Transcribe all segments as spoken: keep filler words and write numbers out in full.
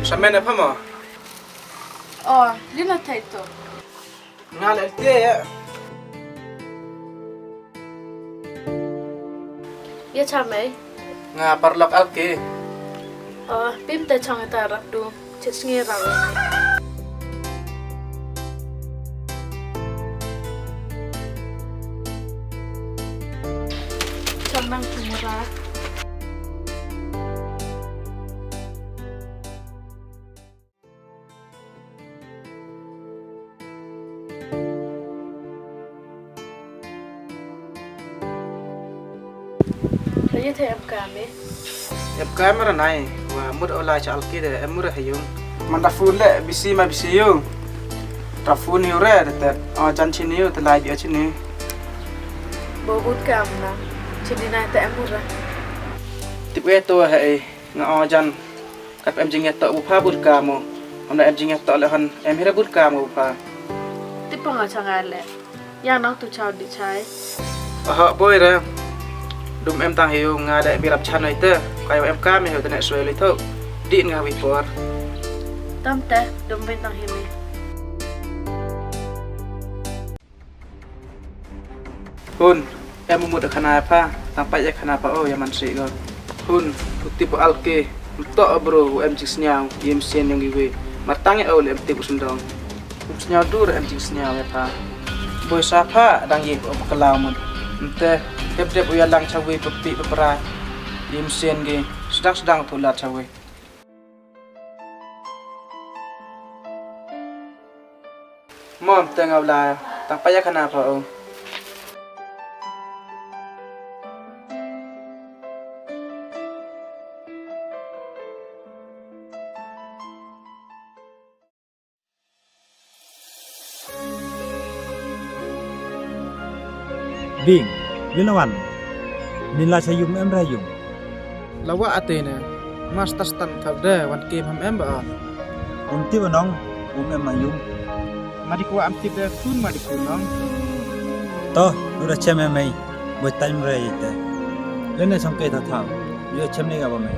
Shamen e pha mo? Oh, lina thai to. Nga le te ya. Ya cha mei. Nga parlok Alki. Oh, pim te chong ta rap du. Chit sngi rap. Chong nang kumura. Lagi te em kami. Em kami ra nai, wa mut ola cha Alki de, em mut ha yung. Manda phone le, bisi ma bisi yung. Tra phone yung re, de te, oh, jan chini yung, te lai bi chini. Bo but kam na, chini nai te em mut ra. Tip e to ha e. Nga o jan. Kat em jingïatoh bu pha bud ka mo. Amna em jingïatoh le hon em hira bud ka mo bu pha. Ti pang a chang a le. Yang nang tu chau di chai. Aha boy re. Dum em tang hiu nga da bi rap chan oi te. Kayo em ka me hiu te ne soi le tho. Di nga wi por. Tam te dum ben tang hi me. Hun, em mut khana pha, tang pai khana pha o ya man si go. Hun, u tip Alki, to bro, em jing sniaw, yim sien yong iwe. Mar tang o le em tip u sendong. Um sniaw dur em jing sniaw ya pha. Boy sa pha dang ye o kala mut. Mte, dep dep u ya lang chawi pepi pepra. Yim sien ge, sedang sedang tu la chawi. Mom, te nga la tang pa ya khana pa o. Bing, lina wan. Ni la cha yum em ra yum. La wa ate ne. Mas tas tan thak de wan kem ham em ba. Um ti ba nong, um em ma yum. Ma di kwa am ti de kun ma di kun nong. To, lu da chem em mai. Boi tan re ite. Lene chong ke ta thang. Yo chem ne ga ba mai.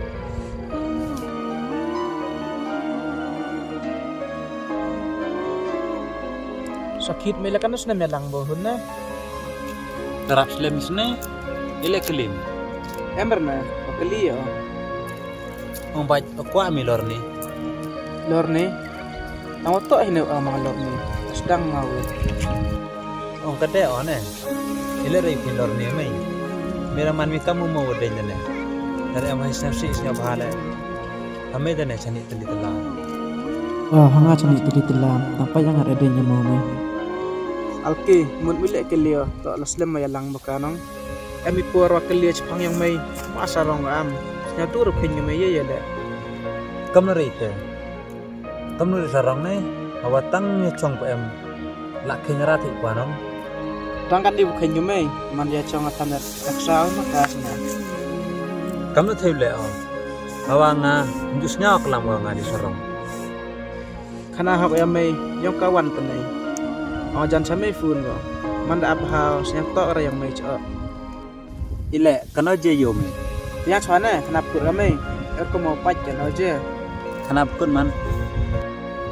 Sakit me la kan snem ya lang bo hun na. Tarap slem sne. Ile kelim. Ember me. Okeli ya. Ong baj okwa mi lor ni. Lor ni. Tang oto hine ama lor ni. Sedang ngawe. Ong kade one. Ile rei pin lor ni mai. Mira man mi kamu mo dei ne. Dari ama hisna si snya bahale. Ame dane chani tali tala. Ah, hanga chani tali tala. Tang pa yang ada dei nyamo mai. Alki, mut mile ke lio, to la slem ma ya lang baka nong. Em i por wa ke lio chapang yang mai, ma sa rong am. Nya tu ru phin nyamai ye ye le. Kam na rei te. Kam nu ri sa rong ne, awa tang nyu chong pa em. La kheng ra thik pa nong. Tang kan di bu kheng nyamai, man ya chong a than dak sa ma ka sna. Kam nu thei le o. Awa nga, nju snya klam wa nga di sa rong. Khana hok ya mei, yong ka wan tnei. O jan cha mei phone go. Man da ap hao, sñiang tok ra yong mei chok. Ile, kano je yo mei. Tiang chwa ne, khana pkut ra mei. Er ko mo pach kano je. Khana pkut man.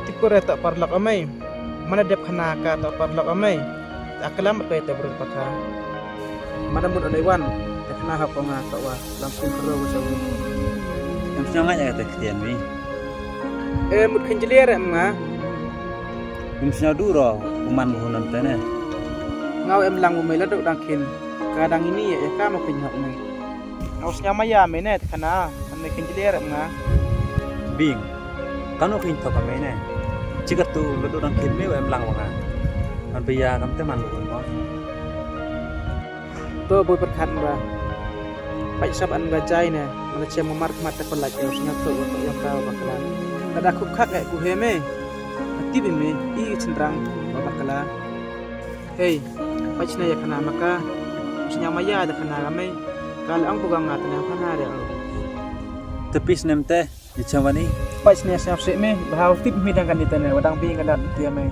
Tipur re tok parlok a mei. Mana dep khana ka tok parlok a mei. Ta klam ko te brut pakha. Mana mut onei wan. Te khana hok ko nga tok wa. Lam pun kro ko chawi. Em sñiang nga ya te ktien mi. E mut khin jlier em nga. Ym sñiaw du ro u man bu nam te ne. Nga u em lang u mei la dok dang khin. Ka dang ini ya ka ma pin hok mei. Nga u sñiaw ma ya mei ne te khana. An mei khin jlier em nga. Bing. Kano khin thok mei ne. Chikatu la dok dang khin mei u em lang wa nga. An pe ya kam te man bu mo. To boi pyrkhat ba. Pait sap an ba jai ne, mala chem mar khmat te pala chem sñiaw to to yang ka bakla. Kada khup khak eh ku he me. Ati bi me, i chendrang ba bakla. Hey, pait sñiaw ya khana maka. Sñiaw maya da khana ga me. Kala ang pugang nga tene khana re. Tepis nem te. Ichawani. Pach ne siap sik me, bahau tip mi dang kan itane, wadang bi ngalat tia me.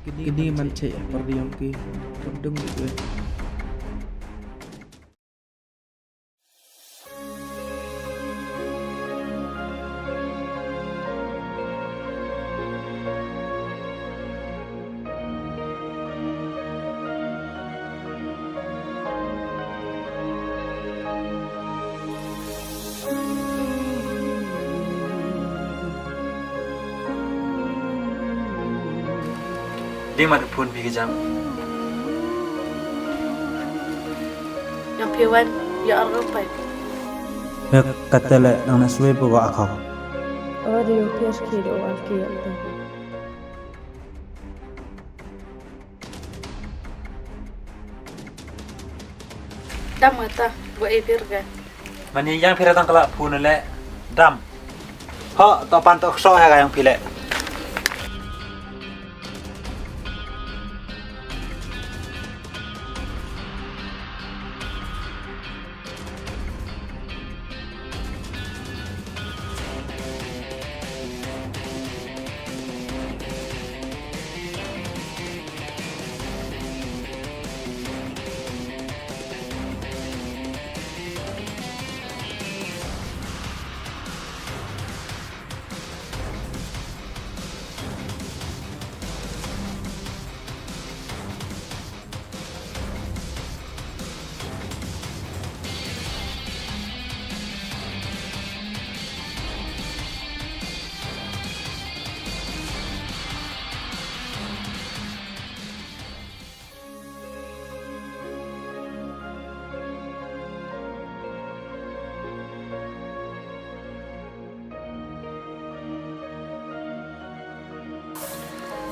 Kini man che, perdiong ki, perdung gitu. Dei mat phone phi ka jam. Yang phi wan, ya ar pai. Me kata le nang na swe pa wa akau. Ori u phi ki do wa ki ya. Dam ngata, wa e phi ka. Mani yang phi ra tang kala phone le dam. Ho, to pan to kso ha ka yang phi le.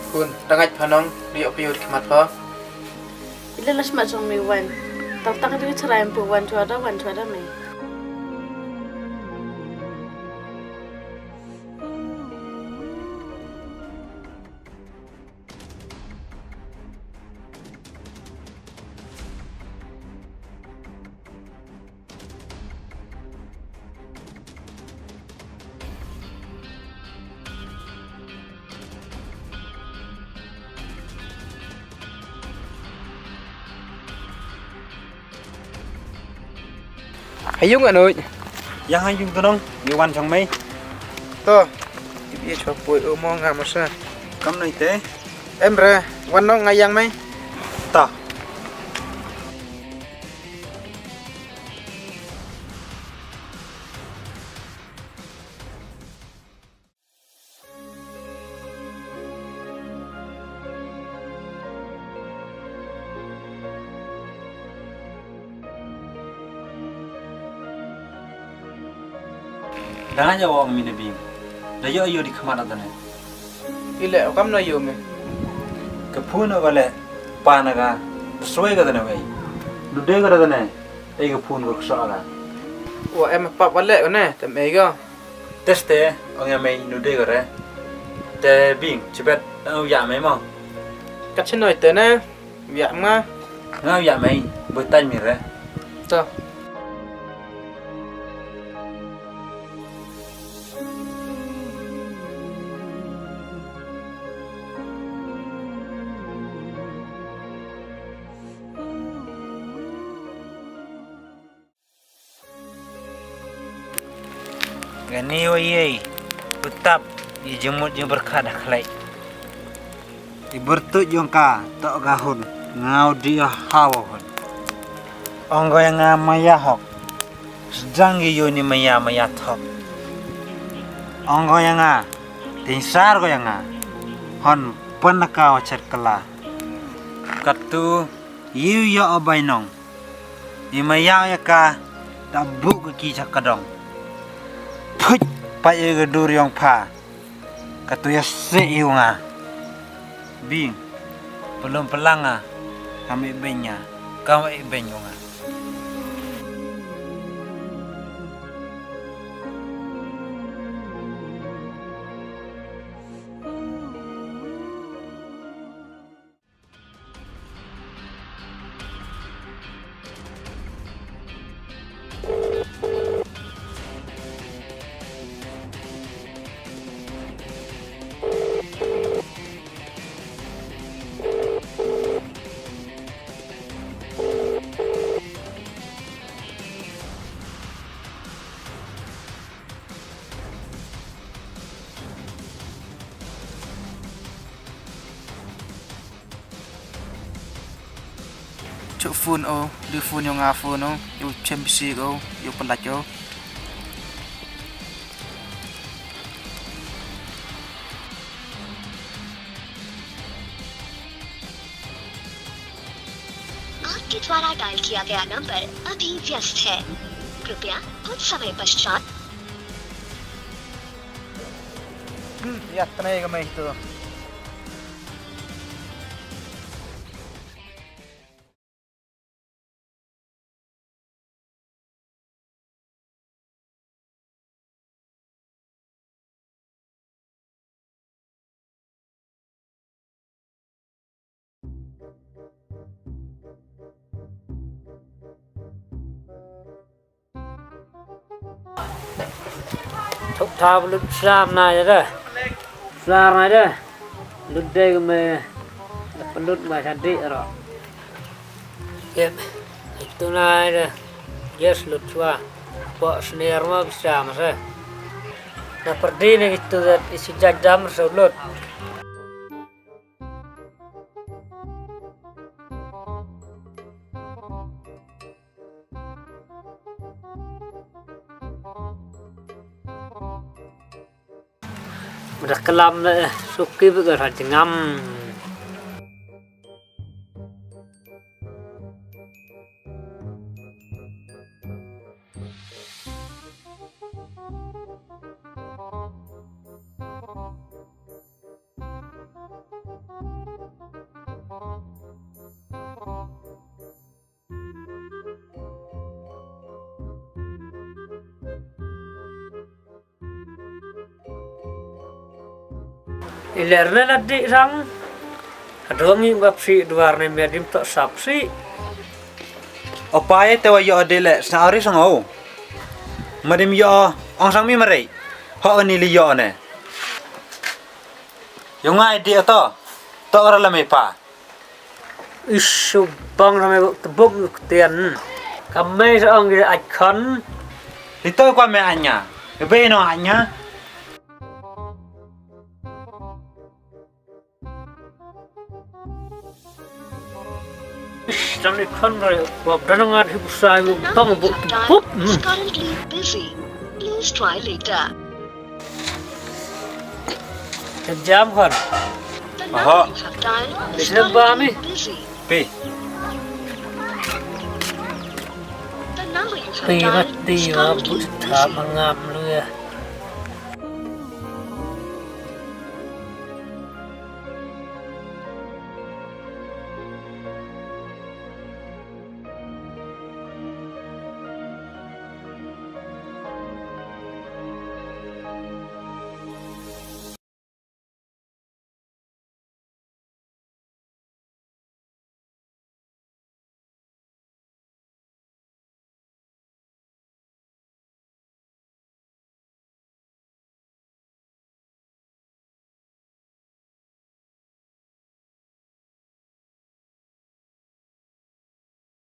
Khun, tangait phanong, ri op yut khmat pho. Ila las ma jong mi wan. Tang tang ri chrai em pu wan chwa da, wan chwa da mi. Ha yung ano? Yang ha yung tunong, yu wan chong mei. To, ibi chwa pui u mo nga mo sa. Kam noi te? Em re, wan nong nga yang mei. Ta. Dang aja wong mi ne bing. Da yo yo di khmat da ne. Ile kam no yo me. Ka phun ga le pa na ga. Soi ga da ne wei. Du de ga da ne. Ei ka phun ga ksa ga. Wa em pap wa le ga ne. Tem ei ga. Teste ong ya mei nu de ga re. Te bing chibet u ya mei mo. Ka chinoi te ne. Wiak ma. Nga wiak mei, bui tang mi re. To. Kane wa ïei, u tap, i jingmut jingpyrkhat ha khlei. I byrtuit jong ka, toh ka hun, ngau di ha wa hun. Ong ko ïa nga maya hok, sdang i ïuni maya maya thok. Ong ko ïa nga, tingsar ko ïa nga, hon pynaka wa chet kala. Katu, ïu ïa o bainong. I maya ïa ka da buk ki cha ka dong. Phuit pa ïa ka dur yong pha. Ka tu ïa se ïa nga. Bing. Pelum pelanga. Kami benya. Kami benya nga. Chuk phone o, di phone yong nga phone o, yow chem bisi o, yow pelat o. आपके द्वारा डायल किया गया नंबर अभी व्यस्त है। कृपया कुछ समय पश्चात Hmm, ïa tnai ka mei tu. Thok tha ba lut sar na ïa da. Sar na ïa da. Lut dei ka me. Da pynlut ba sha dih ro. Yep. Itu na ïa da. Yes, lut shuwa. Pok snier ma bisa masa. Na perdi ni gitu dat isi jajam selut. Mada kelam le suki bega rajengam. Iler ne la dik sang. Adong ngi bap si duar ne medim tok sap si. Opa e te wa yo de le sa ori sang o. Madim yo ong sang mi mare. Ho ni li yo ne. Yo ngai di ato. Tok ra la me pa. Isu bang ra me bok tebok nuk tian. Ka me sa ong gi ai khon. Li to kwa me anya. Be no anya. Ish, tang ni khon ra. Wa dang ngat hi busa yu bang bok tebok. Hmm. Currently busy. Please try later. Jam khon. Aha. Isem ba mi. Pi. Pi mati wa bu tha mangam lu ya.